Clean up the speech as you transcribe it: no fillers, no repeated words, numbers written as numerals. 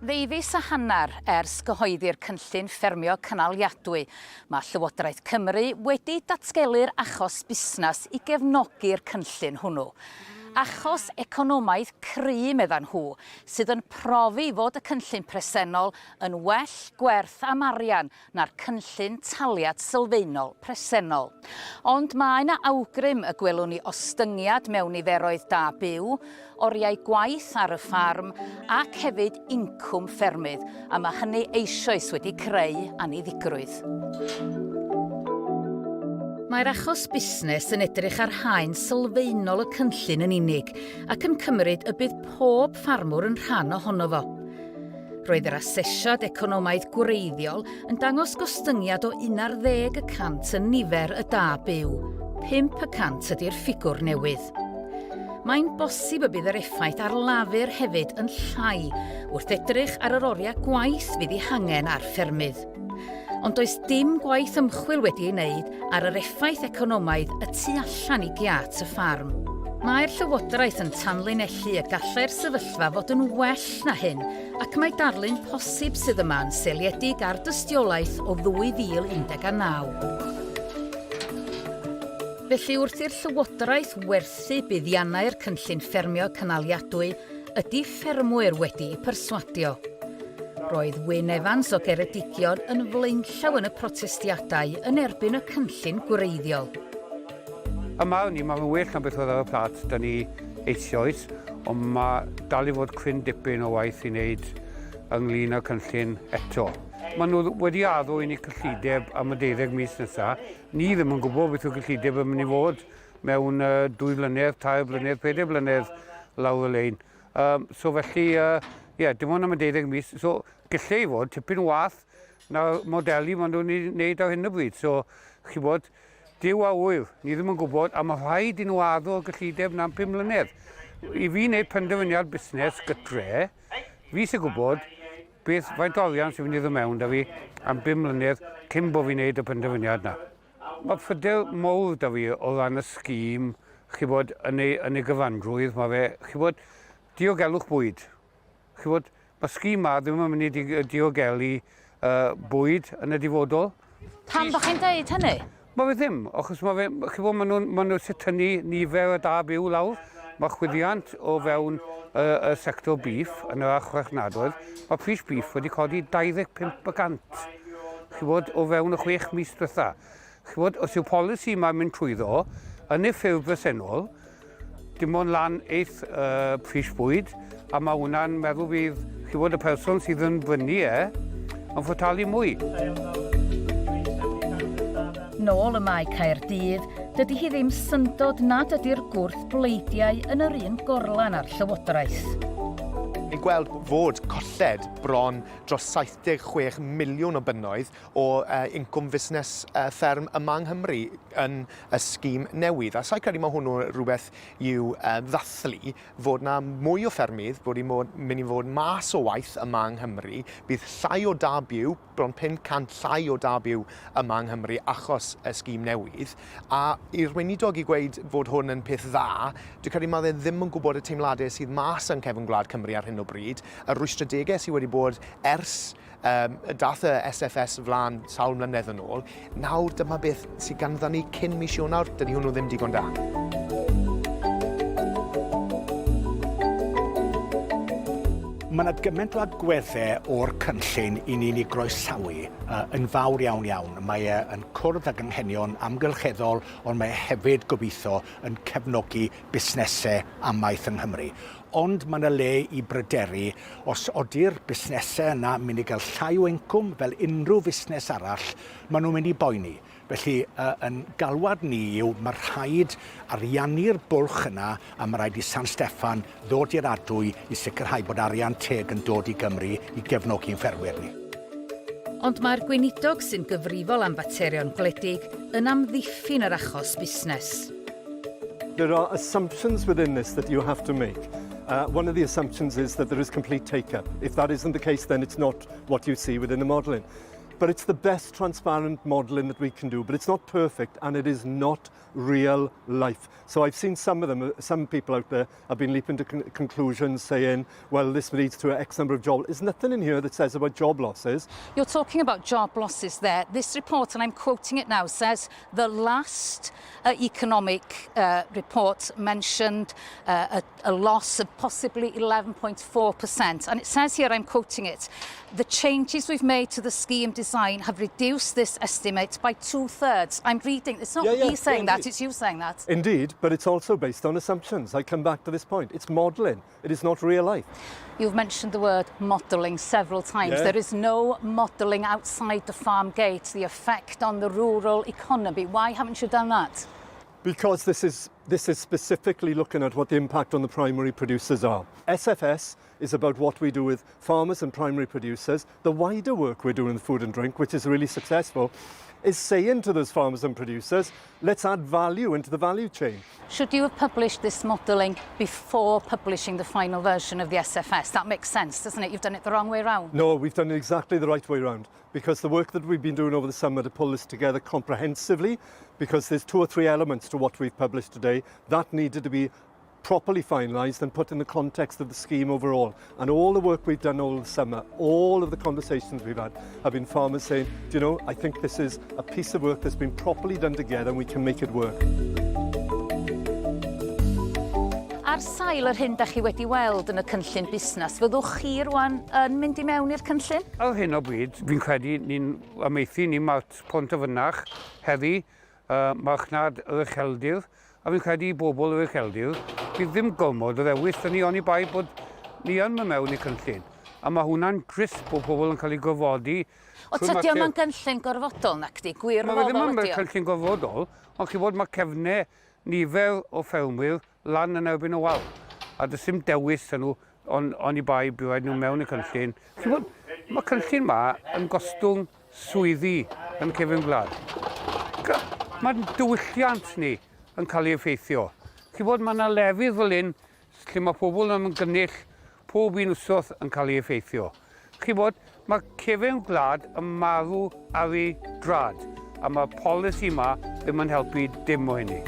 Ddeufis a hanner ers cyhoeddi'r cynllun ffermio cynaliadwy, mae Llywodraeth Cymru wedi datgelu'r achos busnes i gefnogi'r cynllun hwnnw. Achos economaidd cry', meddan nhw, sydd yn profi fod y cynllun presennol yn well gwerth am arian na'r cynllun taliad sylfaenol presennol. Ond mae 'na awgrym y gwelwn ni ostyngiad mewn niferoedd da byw, oriau gwaith ar y ffarm ac hefyd incwm ffermydd, a mae hynny eisoes wedi creu anniddigrwydd. Mae'r achos busnes yn edrych ar haen sylfaenol y cynllun yn unig ac yn cymryd y bydd pob ffarmwr yn rhan ohono fo. Roedd yr asesiad economaidd gwreiddiol yn dangos gostyngiad o 11 y cant yn nifer y da byw, 5 y cant ydy'r ffigwr newydd. Mae'n bosib y bydd yr effaith ar lafur hefyd yn llai wrth edrych ar yr oriau gwaith fydd eu hangen ar ffermydd. Ond does dim gwaith ymchwil wedi ei wneud ar yr effaith economaidd y tu allan i giât y ffarm. Mae'r Llywodraeth yn tanlinellu y gallai'r sefyllfa fod yn well na hyn, ac mae darlun posib sydd yma yn seiliedig ar dystiolaeth o 2019. Felly wrth i'r Llywodraeth werthu buddiannau'r cynllun ffermio cynaliadwy, ydy ffermwyr wedi'u perswadio? Roedd Wyn Evans o Geredigion yn flaenllaw yn y protestiadau yn erbyn y cynllun gwreiddiol. Yma, ni, mae fe'n well na beth oedd ar y plat da ni eisoes, ond mae dal i fod cryn dipyn o waith i wneud ynglyn â'r cynllun eto. Maen nhw wedi addo i ni cyllideb am y deuddeg mis nesaf. Ni ddim yn gwybod beth yw'r gyllideb yn mynd i fod mewn dwy flynedd, tair blynedd, pedair blynedd lawr y lein. Um, so felly, uh, yeah, dim ond am y deuddeg mis. So, gallai i fod tipyn wath na'r modelu maen nhw'n ei wneud ar hyn o bryd. So, chi bod, Duw a ŵyr, ni ddim yn gwybod, a mae rhaid i nhw addo y gyllideb 'na am pum mlynedd. I fi wneud penderfyniad busnes gytre, fi sy'n gwybod beth, faint o arian sy'n mynd i ddod mewn da fi am bum mlynedd cyn bod fi'n wneud y penderfyniad 'na. Mae pryder mawr da fi o ran y sgîm, chi bod, yn ei, yn ei gyfanrwydd, mae fe, chi bod, diogelwch bwyd. Chi bod, mae sgîm ma ddim yn mynd i diogelu uh, bwyd yn y dyfodol. Pam bod chi'n deud hynny? Mae fe ddim, achos mae fe, chi bod, maen nhw'n ma nhw eisiau tynnu nifer y da byw lawr. Mae chwyddiant o fewn y, y sector beef yn yr archfarchnadoedd. Mae pris beef wedi codi 25 y cant. Chi bod, o fewn y chwech mis diwetha. Chi bod, os yw polisi yma'n mynd trwyddo, yn ei ffurf bresennol, Dim ond lan eith uh, pris bwyd, a mae hwnna'n meddwl fydd, chi fod y person sydd yn brynu e, yn ffotalu mwy. Nôl ym Mae Caerdydd, dydy hi ddim syndod nad ydy'r gwrthbleidiau yn yr un gorlan â'r Llywodraeth. Ni'n gweld fod colled bron dros 76 miliwn o bunnoedd o incwm fusnes fferm yma yng Nghymru yn y sgîm newydd. A sa i'n credu mae hwnnw rhywbeth i'w ddathlu, fod 'na mwy o ffermydd bod i mynd i fod mas o waith yma yng Nghymru, bydd llai o da byw, bron 500 llai o da byw yma yng Nghymru achos y sgîm newydd. A i'r weinidog i gweud fod hwn yn peth dda, dwi'n credu mae fe ddim yn gwybod y teimladau sydd mas yn cefn gwlad Cymru ar hyn o bryd, y rwystradegau sydd wedi bod ers Um, dath y SFS flaen sawl mlynedd yn ôl. Nawr dyma beth sydd ganddo ni cyn mis Ionawr, dydy hwnnw ddim digon da. Mae yna gymaint o agweddau o'r cynllun i ni'n ei groesawu uh, yn fawr iawn iawn. Mae e yn cwrdd ag anghenion amgylcheddol, ond mae e hefyd gobeithio yn cefnogi busnesau amaeth yng Nghymru. Ond mae 'na le i bryderu os odi'r busnesau yna mynd i gael llai o incwm fel unrhyw fusnes arall, maen nhw'n mynd i boeni. Felly, yn galwad ni yw mae rhaid ariannu'r bwlch yna a mae rhaid i San Steffan ddod i'r adwy i sicrhau bod arian teg yn dod i Gymru i gefnogi'n ffermwyr ni. Ond mae'r gweinidog sy'n gyfrifol am faterion gwledig yn amddiffyn yr achos busnes. There are assumptions within this that you have to make. Uh, one of the assumptions is that there is complete take-up. If that isn't the case, then it's not what you see within the modelling. But it's the best transparent modelling that we can do, but it's not perfect and it is not real life. So I've seen some of them, some people out there have been leaping to con conclusions saying, well, this leads to X number of jobs. There's nothing in here that says about job losses. You're talking about job losses there. This report, and I'm quoting it now, says the last economic report mentioned a loss of possibly 11.4%. And it says here, I'm quoting it, the changes we've made to the scheme design have reduced this estimate by two-thirds. I'm reading, it's not me saying that, it's you saying that. Indeed, but it's also based on assumptions. I come back to this point. It's modelling. It is not real life. You've mentioned the word modelling several times. There is no modelling outside the farm gate, the effect on the rural economy. Why haven't you done that? Because this is specifically looking at what the impact on the primary producers are. SFS is about what we do with farmers and primary producers. The wider work we're doing in food and drink, which is really successful, is saying to those farmers and producers, let's add value into the value chain. Should you have published this modelling before publishing the final version of the SFS? That makes sense, doesn't it? You've done it the wrong way round. No, we've done it exactly the right way round, because the work that we've been doing over the summer to pull this together comprehensively, because there's 2 or 3 elements to what we've published today, that needed to be properly finalised and put in the context of the scheme overall. And all the work we've done all the summer, all of the conversations we've had, have been farmers saying, do you know, I think this is a piece of work that's been properly done together and we can make it work. Ar sail yr hyn da chi wedi weld yn y cynllun busnes, fyddwch chi rwan yn mynd i mewn i'r cynllun? Ar hyn o bryd, fi'n credu ni'n amaethu ni mart Pontyfynach heddi, marchnad yr Ucheldir, a fi'n credu i bobl yr Ucheldir, bydd ddim gormod o ddewis 'da ni oni bai bod ni yn mynd mewn i'r cynllun. A mae hwnna'n drist bod pobl yn cael eu gorfodi. O, tydi o'm yn gynllun gorfodol nacdi, gwirfoddol ydi o. Mae ddim yn cynllun gorfodol, ond chi bod mae cefnau nifer o ffermwyr lan yn erbyn y wal. A does dim dewis 'da nhw oni bai bydd rhaid nhw mewn i cynllun. Chi'n bod, mae cynllun ma yn gostwng swyddi yn cefn gwlad. Mae'n diwylliant ni yn cael ei effeithio. Chi'n bod, mae yna lefydd fel hyn lle mae pobl yn gynnull pob un wsos yn cael ei effeithio. Chi'n bod, mae cefn gwlad yn marw ar ei drad, a mae'r polisi yma ddim yn helpu dim o hynny.